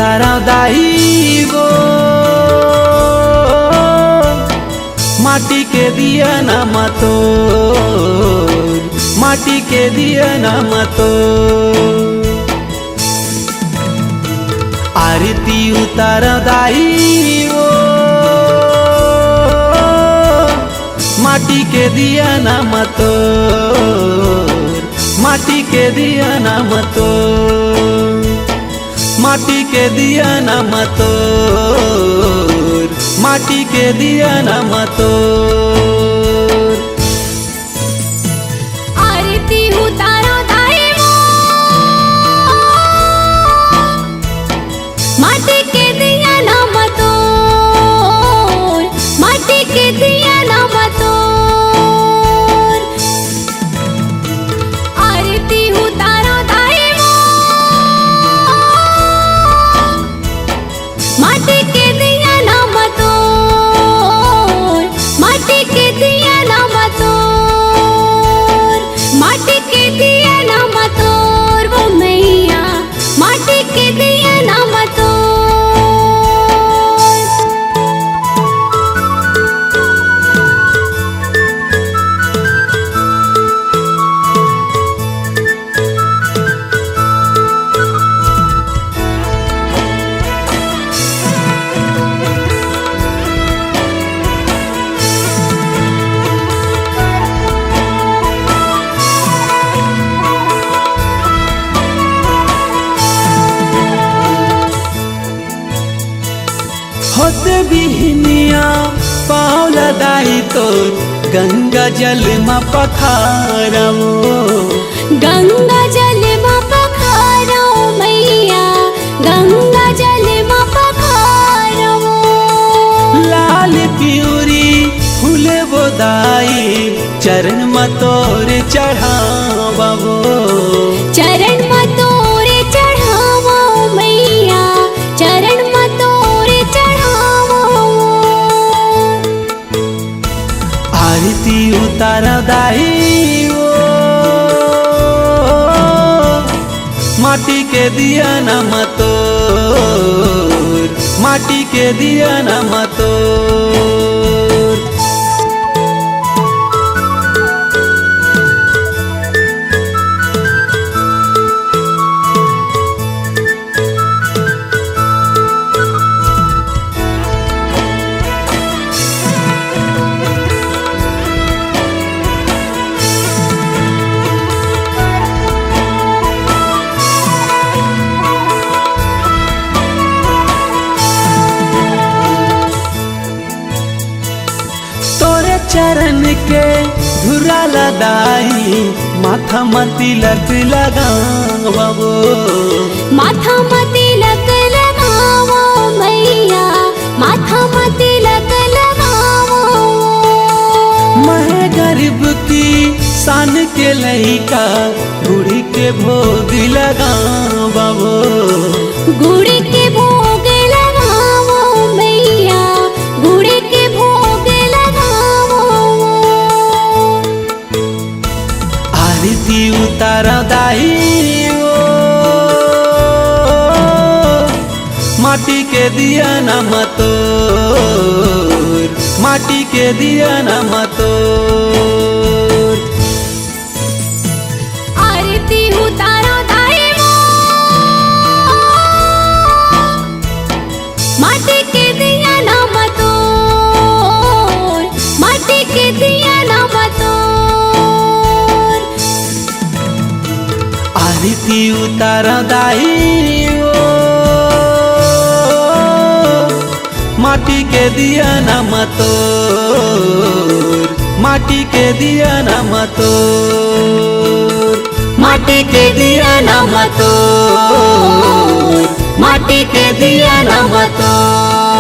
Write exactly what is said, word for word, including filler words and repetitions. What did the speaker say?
तारा दाई वो, माटी के दिया ना मतोर, माटी के दिया ना मतोर। आरती उतारा दाई वो, माटी के दिया ना मतोर, माटी के दिया ना मतोर, माटी के दिया ना मतोर, माटी के दिया ना मतोर। आरती उतारो दाई वो, माटी के दिया ना मतोर, माटी के दिया ना मतोर। आरती उतारो दाई वो, माटी के दिया ना मतोर, माटी के दिया ना मतोर, माटी के दिया ना मतोर, वो मैया, माटी के दिया ना मतोर। होत बिहनिया पाँव ला दाई तोर, गंगा जल म पखारव। गंगा जल म पखारव मैया, गंगा जल म पखारव। लाल पिउरी फूल वो दाई, चरण म तोर चढ़ावव। चरण म तोर चढ़ावव मैया, चरण म तोर चढ़ावव। आरती उतारा दाई वो, माटी के दिया ना मतोर, माटी के दिया ना मतोर। तोरे चरण के धुरा ला दाई, माथा म तिलक लगावव। माथा म तिलक लगावव मैया, माथा म तिलक लगावव। मैं गरीब किसान के लइका, गुड़ के भोग लगावव। गुड़ के भोग लगावव मैया, गुड़ के भोग लगावव। आरती उतारा दाई वो, माटी के दिया ना मतोर, माटी के दिया ना मतोर। आरती उतारो दाई वो, माटी के दिया ना मतोर, माटी के दिया ना मतोर। आरती उतारा दाई वो, माटी के दिया ना मतोर, माटी के दिया ना मतोर, माटी के दिया ना मतोर, माटी के दिया ना मतोर।